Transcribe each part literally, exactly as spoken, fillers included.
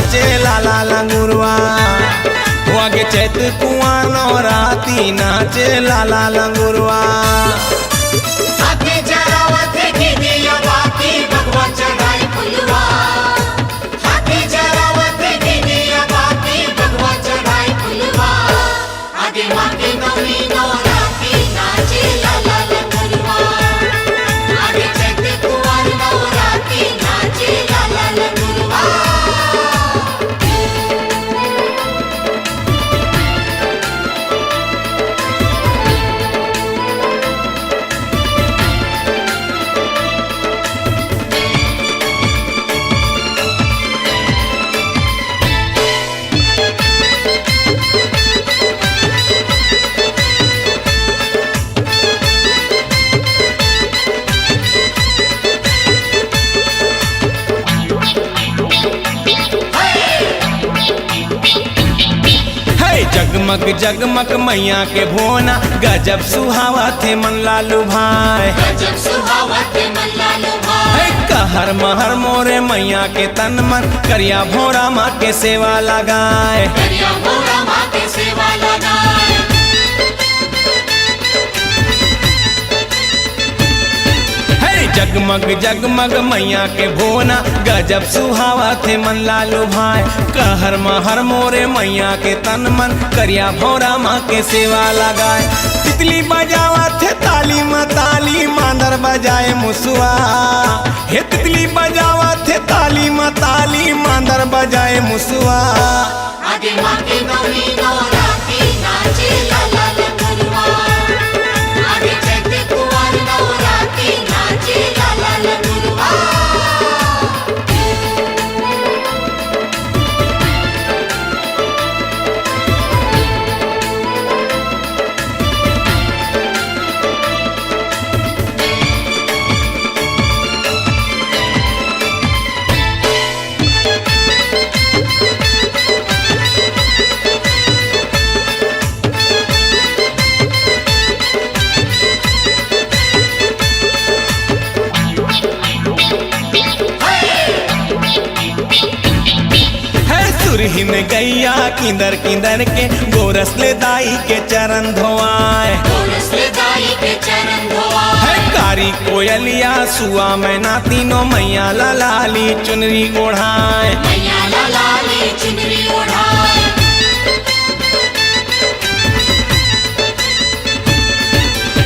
नाचे लाला लंगुरवा, हो आगे चैत कुआर नवराती नाचे लाला लंगुरवा। हाथी जरावत है घिघिया बाती, बघवा चढ़ाई फुलवा। हाथी जरावत है घिघिया बाती, बघवा चढ़ाई फुलवा। आगे माँ के नौमी नवराती नाचे लाला लंगुरवा। आगे चैत कुआर नवराती नाचे लाला लंगुरवा। हे जगमग जगमग मैया के भोना, गजब सुहावत हे मन ला लुभाए। गजब सुहावत हे मन ला लुभाए। हे कहर महर मोरे मैया के तन मन, करिया भोरा माँ के सेवा लगाए। करिया भोरा माँ के सेवा लगाए। हे जगमग जगमग मैया के भोना, गजब सुहावत हे मन ला लुभाए। कहर महर मोरे मैया के तन मन, करिया भौरा माँ के सेवा लगाए। तितली बजावत हे ताली म ताली, मांदर बजाए मुसुआ। हे तितली बजावत हे ताली म ताली, मांदर बजाए मुसुआ। आगे माँ के नौमी नवराती नाचे लाला लंगुरवा। आगे चैत कुआर नवराती नाचे लाला लंगुरवा। हे सुरहिन गैया किंदर किंदर के, गोरस ले दाई के चरण धोआए। गोरस ले दाई के चरण धोआए। हे कारी कोयलिया सुआ मैना, तीनों मैया ला लाली चुनरी ओढ़ाए। मैया ला लाली चुनरी ओढ़ाए।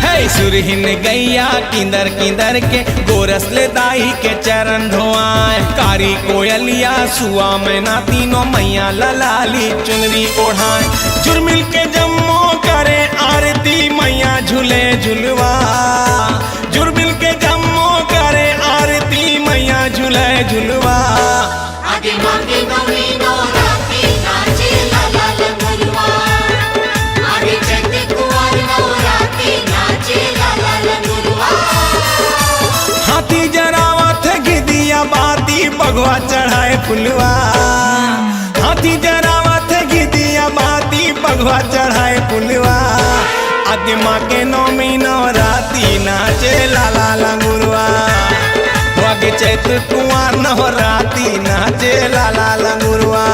हे सुरहिन गैया किंदर किंदर के, गोरस ले दाई के चरण धोआए। कारी कोयलिया सुआ मैना, तीनों मैया ला लाली चुनरी ओढ़ाए। जुरमिल के जम्मो करे आरती, मैया झूले झुलवा। जुरमिल के जम्मो करे आरती, मैया झूले झुलवा। आगे माँ के नौमी नवराती नाचे लाला लंगुरवा। आगे चैत कुआर नवराती नाचे लाला लंगुरवा। हाथी जरावत हे घिदिया बाती, बघवा चढ़ाए फुलवा। हाथी जरावत हे घिदिया बाती, बघवा चढ़ाए फुलवा। आगे माँ के नौमी नवराती नाचे लाला लंगुरवा। आगे चैत कुआर नवराती नाचे लाला लंगुरवा।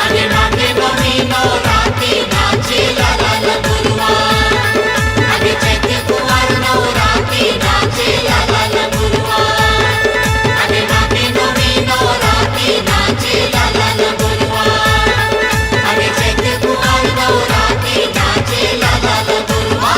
आगे माँ के नौमी नवराती नाचे लाला लंगुरवा। आगे चैत कुआर नवराती नाचे लाला लंगुरवा। आगे माँ के नौमी नवराती नाचे लाला लंगुरवा। आगे चैत कुआर नवराती नाचे लाला लंगुरवा।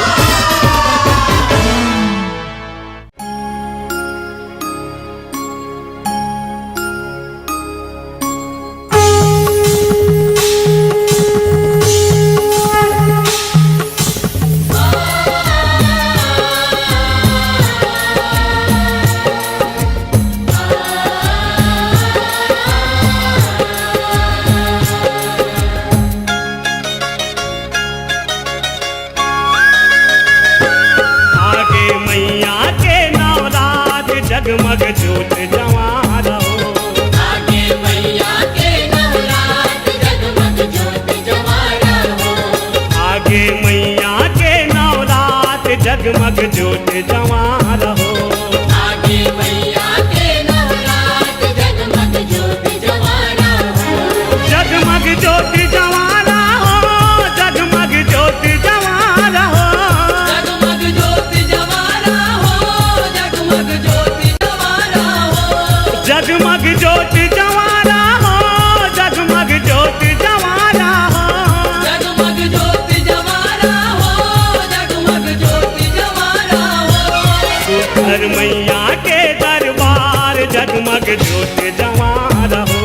जोत जवारा हो।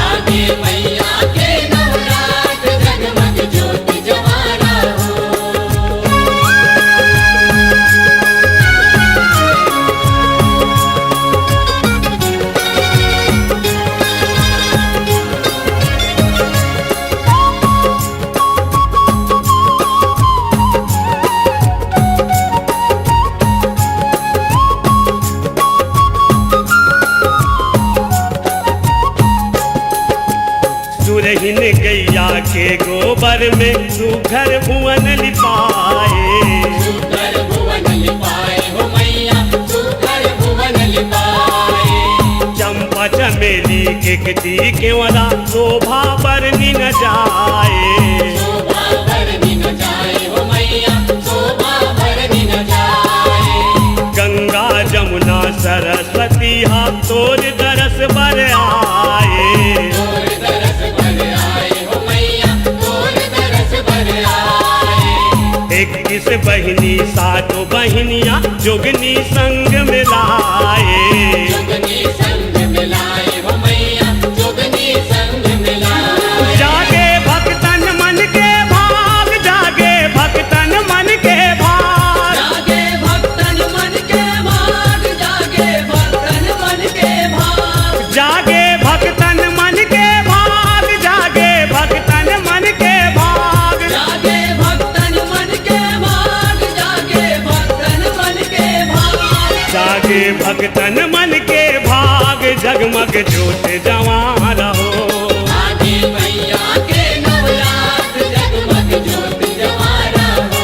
आगे मैया के नवरात, जगमग जोत जवारा हो। सुरहिन गैया के गोबर में सुघर भुवन लिपाए। सुघर भुवन लिपाए हो मैया, सुघर भुवन लिपाए। चंपा चमेली केकती केवरा शोभा बरनी न जाए। शोभा बरनी न जाए हो मैया, शोभा बरनी न जाए। गंगा जमुना सरस्वती हा तोर दरस बर आए। तोर दरस बर आए हो मैया, तोर दरस बर आए। इक्कीस बहिनी सातों बहिनिया जोगनी संग मिलाए। जोगनी संग मिलाए हो मैया, जोगनी संग मिलाए। जागे भक्तन मन के भाग, जागे भक्तन मन के भाग। जागे भक्तन मन के भाग, जागे भक्तन मन के भाग। जागे भक्तन मन के भाग, जागे भक्तन मन के भाग। जागे भक्तन मन के भाग, जागे भक्तन मन के भाग। जागे भक्तन मन के भाग, जगमग जोत जवारा हो। आगे मैया के नवरात, जगमग जोत जवारा हो।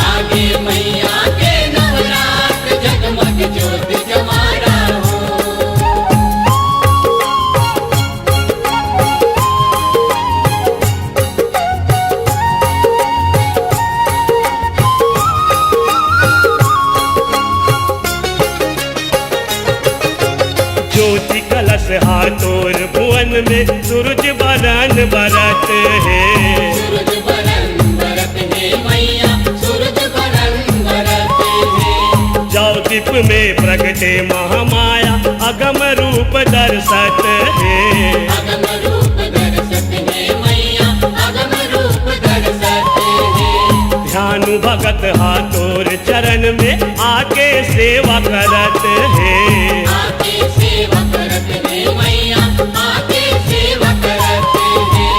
आगे मैया के नवरात, जगमग जोत जवारा हो। ज्योति कलश हा तोर भुवन में, सूरज बरन बरत हे। सूरज बरन बरत हे मैया, सूरज बरन बरत हे। जौ दीप में प्रगटे महामाया, अगम रूप दरसत हे। अगम रूप दरसत हे मैया, अगम रूप दरसत हे। ध्यानु भगत हा तोर चरण में आके सेवा करत हे। आके सेवा करत हे मैया, आके सेवा करत हे।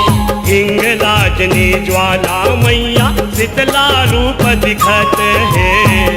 हिंगलाजनी ज्वाला मैया शीतला रूप दिखत हे।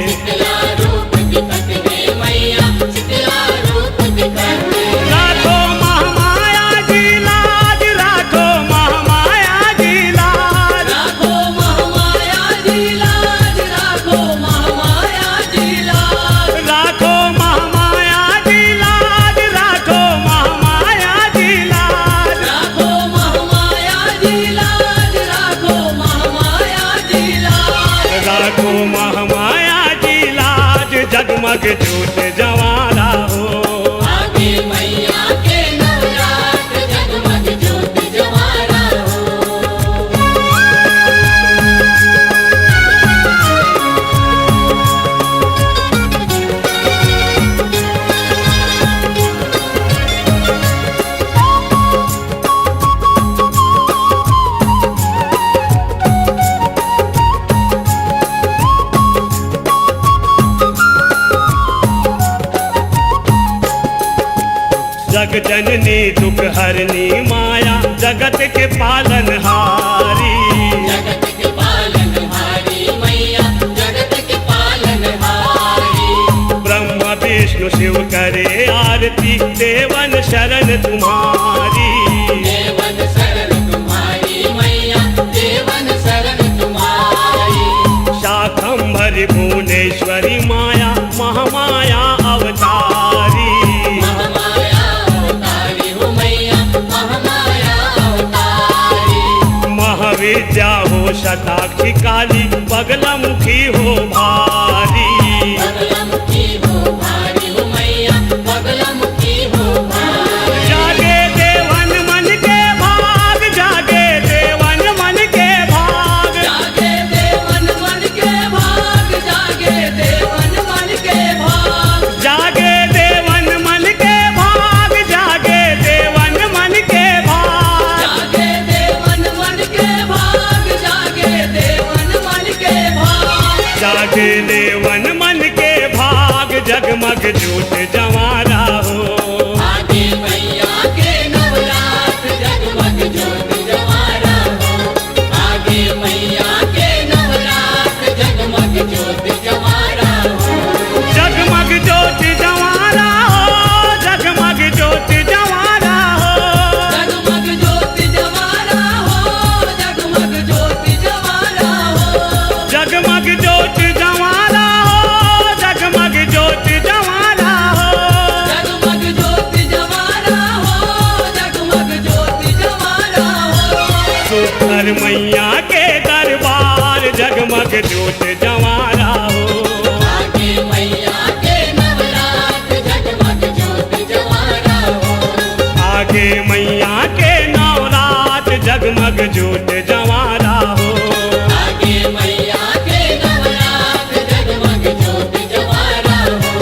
शीतला रूप दिखत हे मैया, शीतला रूप दिखत हे। राखो महामाया जी लाज, राखो महामाया जी लाज। राखो महामाया जी लाज, राखो महामाया जी लाज। राखो महामाया जी लाज, राखो महामाया जी लाज। राखो महामाया जी लाज, राखो महामाया जी लाज। राखो महामाया जी लाज, जगमग जोत जवारा हो। आगे मैया के नवरात, जगमग जोत जवारा हो। जग जननी दुख हरनी माया, जगत के पालनहारी। जगत के पालनहारी मैया, जगत के पालनहारी। ब्रह्मा विष्णु शिव करे आरती, देवन शरण तुम्हारी। देवन शरण तुम्हारी मैया, देवन शरण तुम्हारी। शाकंभरी भुवनेश्वरी माया, महामाया अवतारी। महामाया अवतारी हो मैया, महामाया अवतारी। महाविद्या हो शताक्षी काली, बगलामुखी हो भारी। बगलामुखी हो भारी हो मैया, बगलामुखी हो भारी। जागे देवन मन के भाग, जागे देवन मन के भाग। जागे देवन मन के भाग, जागे देवन मन के भाग। जागे देवन मन के भाग, जवारा हो। आगे मैया के नवरात, जगमग जोत जवारा हो। आगे मैया के नवरात, जगमग जोत जवारा हो। जगमग जोत जवारा हो, जगमग जोत जवारा हो। जगमग जोत जवारा हो, जगमग जोत जवारा हो। जगमग जोत जवारा हो, जगमग जोत जवारा हो। जगमग जोत जवारा हो, जगमग जोत जवारा हो। सुघर मैया के दरबार, जगमग जोत जवारा हो। आगे मैया के नवरात, जगमग जोत जवारा हो। आगे मैया के नवरात, जगमग जोत जवारा हो। आगे मैया के नवरात, जगमग जोत जवारा हो।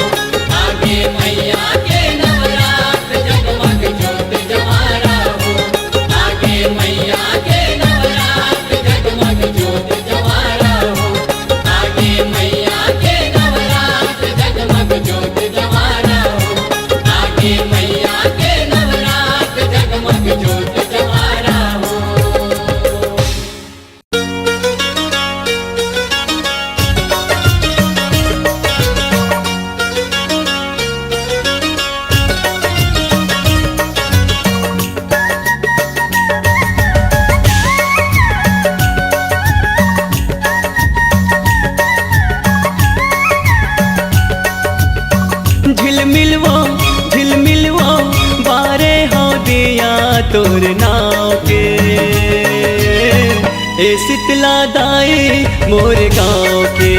आगे मैया के नवरात, जगमग जोत जवारा हो। आगे मैया के नवरात, जगमग जोत जवारा हो। आगे मैया के नवरात, जगमग जोत जवारा हो। आगे मैया के नवरात, जगमग जोत जवारा हो। झिलमिल वो, झिलमिल वो, बारे हो दिया तोर नाव के, ए शीतला दाई मोर गाँव के।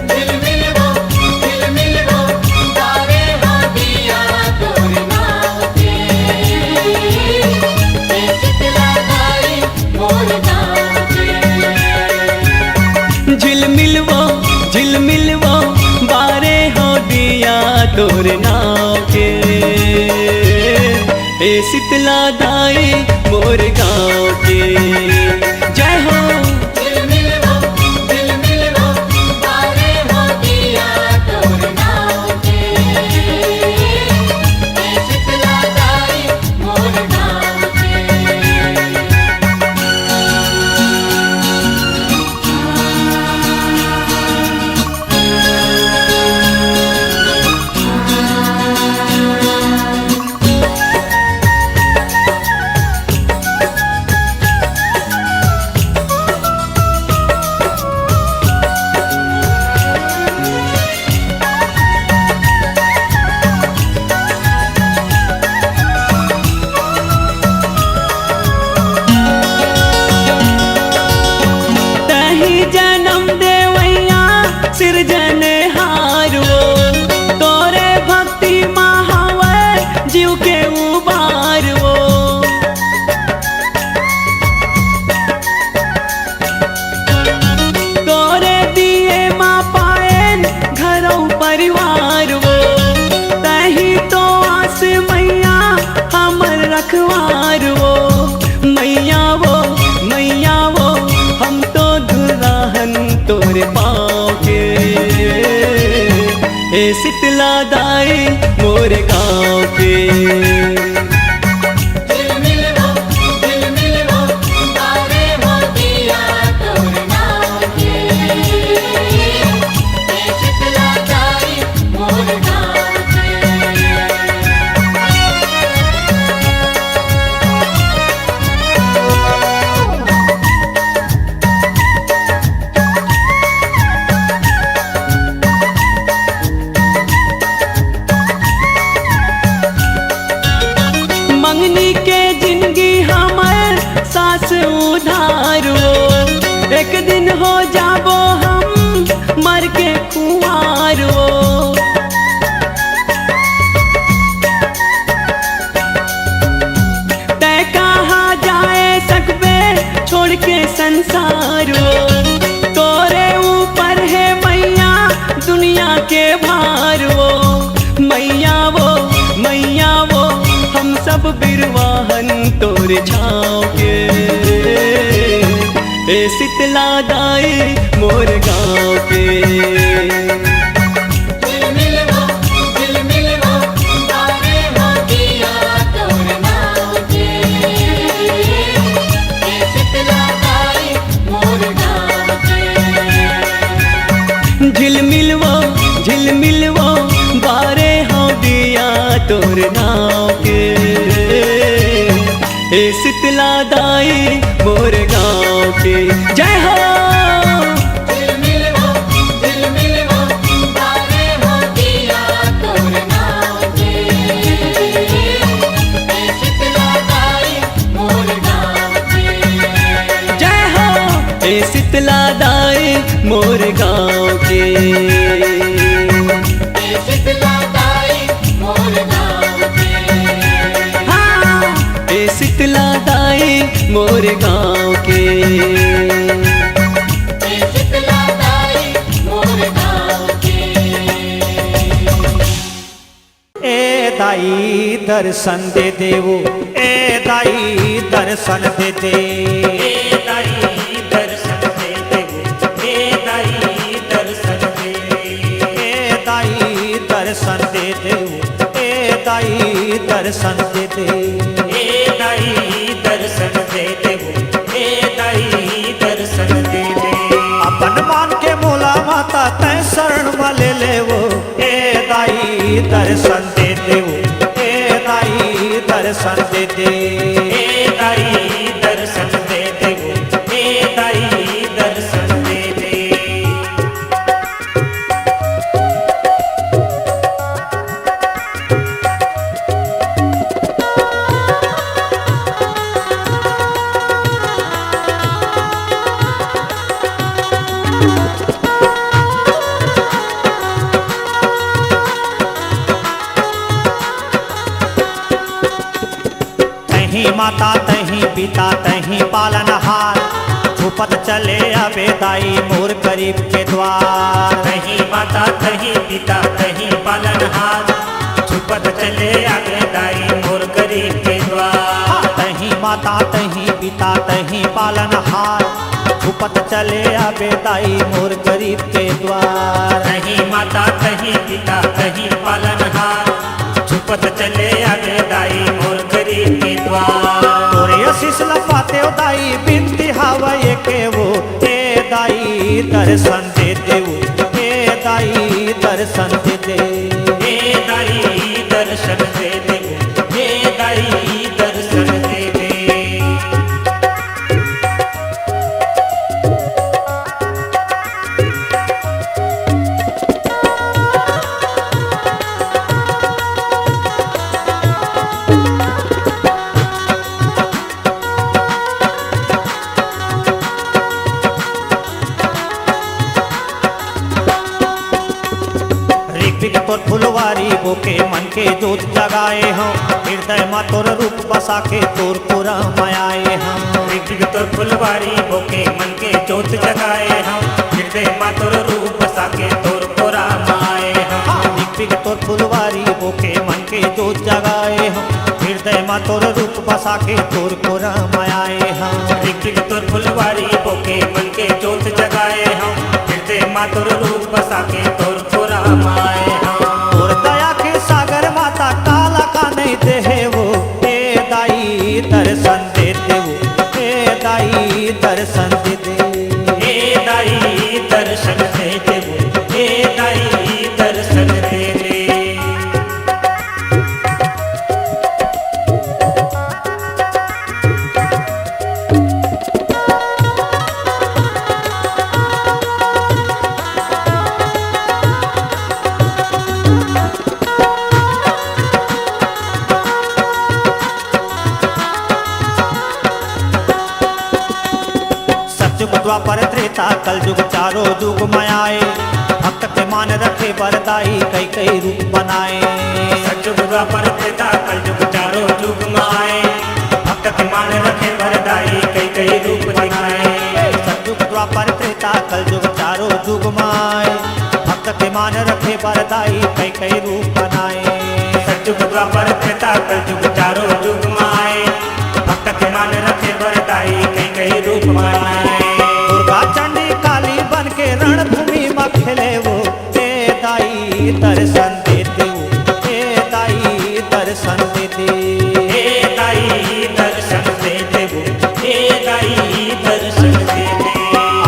झिलमिल वो, झिलमिल वो, बारे हो दिया तोर नाव के, ए शीतला दाई मोर गाँव के। झिलमिल वो, झिलमिल वो, बारे हो दिया तोर नाव के, ए शीतला दाई मोर गाँव के। जय हो। झिलमिल वो, झिलमिल वो, बारे हो दिया तोर नाव के, ए शीतला दाई मोर गाँव के। तही जनम देवैया सिरजनहार वो, तोरे भक्ति म हावय जीव के उबार वो। तोरे दिए मा पाएन घरौ परिवार वो, तही तो आस मैया हमर रखवार वो। मैया वो, मैया वो, हम तो दुल्हन तोरे पाँव के, ए शीतला दाई मोर गाँव के। मंगनी के जिंदगी हमर सास उधार वो, एक दिन हो जाबो हम मर के खुआर वो। तै कहाँ जाए सकबे छोड़ के संसार वो, तोरे ऊपर है मैया दुनिया के भार वो। मैया वो, मैया वो, हम सब बिरवाहन तोरे छाँव के, ए शीतला दाई मोर गाँव के। मोर गाँव के। जय हो। जय हो ए शीतला दाई मोर गाँव के। हाँ, ए शीतला दाई मोर गाँव के। ए दाई दर्शन दे देवो, ए दाई दर्शन दे दे। ए दाई दर्शन दे देवो, ए दाई दर्शन दे दे। ए दाई दर्शन दे देवो, ए दाई दर्शन दे दे। ए दाई दर्शन दे देवो, ए दाई दर्शन दे दे। अपन मान के मोला माता तैं शरण म ले लेवो। ए दाई दर्शन दे देवो, ए दाई दर्शन दे दे। ए दाई दर्शन दे देवो, ए दाई दर्शन दे दे। तहीं माता, तहीं पिता, तहीं पालनहार, छुपत चले आबे दाई मोर गरीब के द्वार। तहीं माता, तहीं पिता, तहीं पालनहार, छुपत चले आबे दाई मोर गरीब के द्वार। हाँ, तहीं माता, तहीं पिता, तहीं पालनहार, छुपत चले आबे दाई मोर गरीब के द्वार। तहीं माता, तहीं पिता, तहीं पालनहार, छुपत चले आबे दाई मोर गरीब के द्वार। तोरे आशीष ल पातेव दाई, बिनती हावय एके वो, ए दाई दर्शन दे देवो, ए दाई दर्शन दे दे। ए दाई दर्शन दे देवो, ए दाई दर्शन दे दे। ऋग्वेद तोर फुलवारी बोके मन के जोत जगाए हंव, हृदय म तोर रूप बसा के तोर कोरा म आए हंव। ऋग्वेद तोर फुलवारी बोके मन के जोत जगाए हंव, हृदय म तोर रूप बसा के तोर कोरा म आए हंव। हाँ, ऋग्वेद तोर फुलवारी बोके मन के जोत जगाए हंव, हृदय म तोर रूप बसा के तोर कोरा म आए हंव। ऋग्वेद तोर फुलवारी बोके मन के जोत जगाए हंव, हृदय म तोर रूप बसा के तोर कोरा म आए हंव। तोर दया के सागर माता काला का नइ देहे वो, ए दाई दर्शन दे देवो, ए दाई दर्शन दे दे। ए दाई दर्शन दे देवो, ए दाई दर्शन दे दे। सतयुग द्वापर त्रेता कलयुग चारों युग म आए, भक्त के मान रखे बर दाई कई कई रूप बनाए। सतयुग द्वापर त्रेता कलयुग चारों युग म आए, भक्त के मान रखे बर दाई कई कई रूप दिखाए। सतयुग द्वापर त्रेता कलयुग चारों युग म आए, भक्त के मान रखे बर दाई कई कई रूप बनाए। सतयुग द्वापर त्रेता कलयुग चारों युग म आए, भक्त के मान रखे बर दाई कई कई रूप बनाए। दुर्गा चंडी काली बन के रणभूमि म खेले वो, ए दाई दर्शन दे देवो, ए दाई दर्शन दे दे। ए दाई दर्शन दे देवो, ए दाई दर्शन दे दे।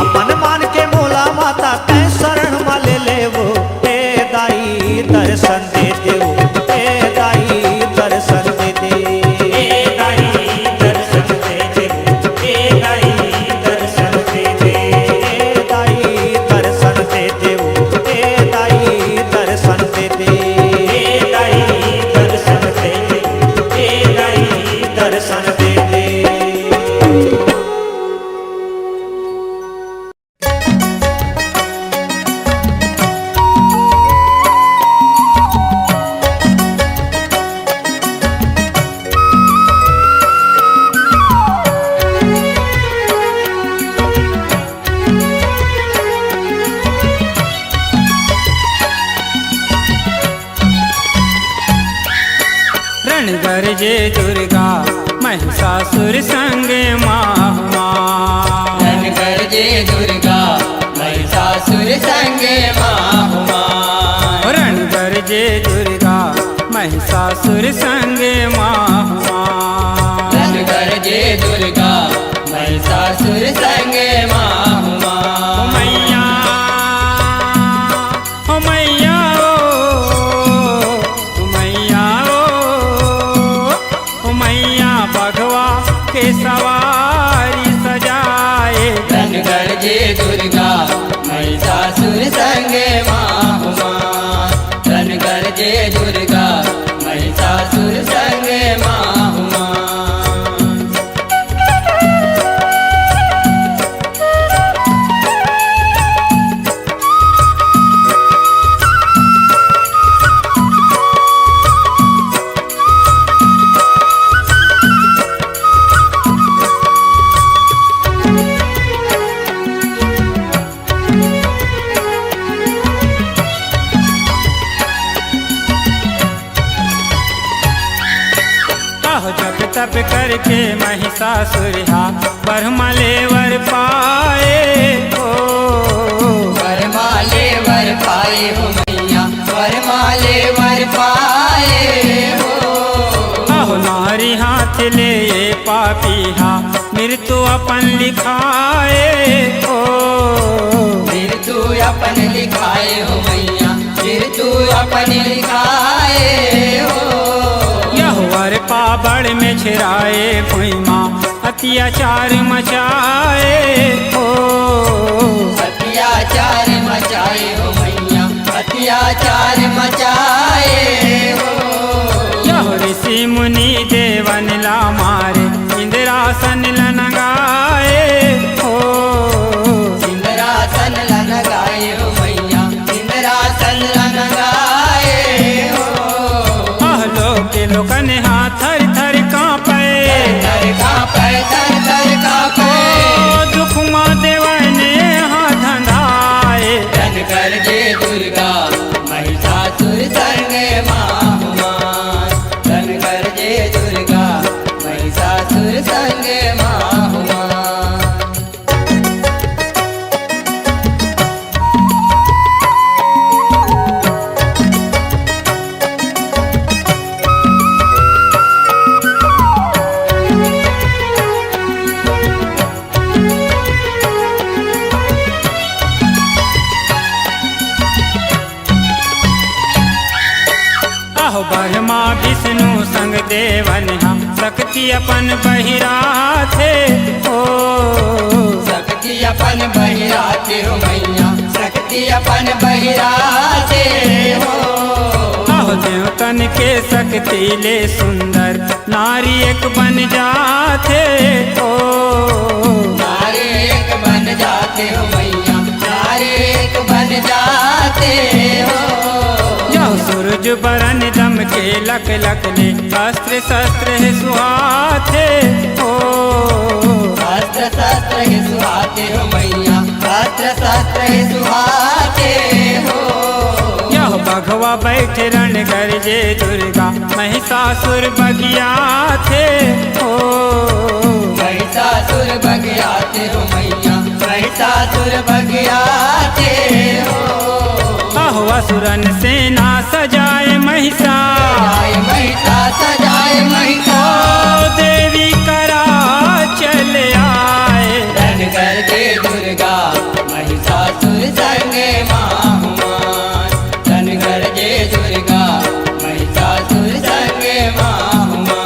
अपन मान के मोला माता तैं शरण म ले लेवो, ए दाई दर्शन दे देवो, ए दाई दर्शन दे दे। ए दाई दर्शन दे देवो, गरजे दुर्गा महिषासुर संगे माहुमा। रन गरजे दुर्गा महिषासुर संगे माहुमा। रन गरजे दुर्गा महिषासुर संगे माहुमा। रन गरजे दुर्गा महिषासुर संगे माहुमा। ओ मैया, ओ मैया, ओ, ओ मैया, ओ, ओ मैया, बघवा के सवारी सजाए। रन गरजे दुर्गा महिषासुर संगे माहुमा। रन गरजे दुर्गा महिषासुर संगे माहुमा। आहो जप तप करके महिषासुर हा बरहमा ले वर पाए हो। बरहमा ले वर पाए हो मैया, बरहमा ले वर पाए हो। आहो नारी हाथ ले ये पापी हा मृत्यु अपन लिखाए हो। मृत्यु अपन लिखाए हो मैया, मृत्यु अपन लिखाए हो। यह वर पाबड़ में छिराए भुइमा अत्याचार मचाए हो। अत्याचार मचाए हो मैया, अत्याचार मचाए हो। यह ऋषि मुनि देवन ला मारे इंद्रासन लनगाए हो। इंद्रासन लनगाए हो मैया, इंद्रासन लनगाए हो। आह लोक लोकन हा थर थर कांपे। थर थर कांपे, थर थर कांपे। ओ दुख मा देवन हा धंधाए। रन गरजे दुर्गा महिषासुर संगे माहुमा। रन गरजे दुर्गा महिषासुर संगे माहुमा। आहो ब्रह्मा विष्णु संग देवन हा शक्ति अपन बहिराथे हो। शक्ति अपन बहिराथे हो मैया, शक्ति अपन बहिराथे हो। आहो देवतन के शक्ति ले सुंदर नारी एक बन जाथे हो। नारी एक बन जाथे हो मैया, नारी एक बन जाथे हो। यह सूरज बरन दमके लक लक ले अस्त्र शस्त्र हे सुहाथे हो। अस्त्र शस्त्र हे सुहाथे हो मैया, अस्त्र शस्त्र हे सुहाथे हो। यह बघवा बैठ रण गरजे दुर्गा महिषासुर बगियाथे हो। महिषासुर बगियाथे हो मैया, महिषासुर बगियाथे हो। आहो असुरन सेना सजाए महिषा। सजाए महिषा, सजाए महिषा। ओ देवी करा चल आए। रन गरजे दुर्गा महिषासुर संगे माहुमा। रन गरजे दुर्गा महिषासुर संगे माहुमा।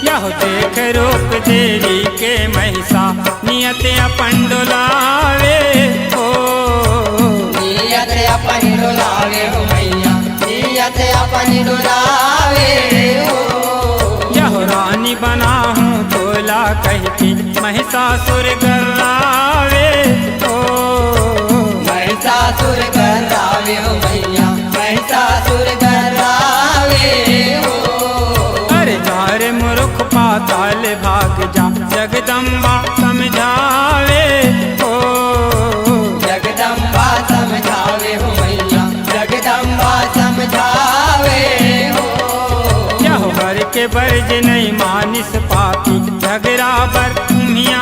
यह देख रूप देवी के महिषा नियत अपन डोलावे हो। नियत अपन डोलावे हो मैया, नियत अपन डोलावे हो। यह रानी बनाहूँ तोला कहिके महिषासुर गर्रावे ओ। महिषासुर गर्रावे हो मैया, महिषासुर गर्रावे हो। अरे जा रे मूर्ख पाताल भाग जा, जगदम्बा समझावे ओ। जगदम्बा समझावे हो मैया, जगदम्बा समझावे हो। यहो हर के बरज नहीं मानिस पापी, झगरा बर उमिया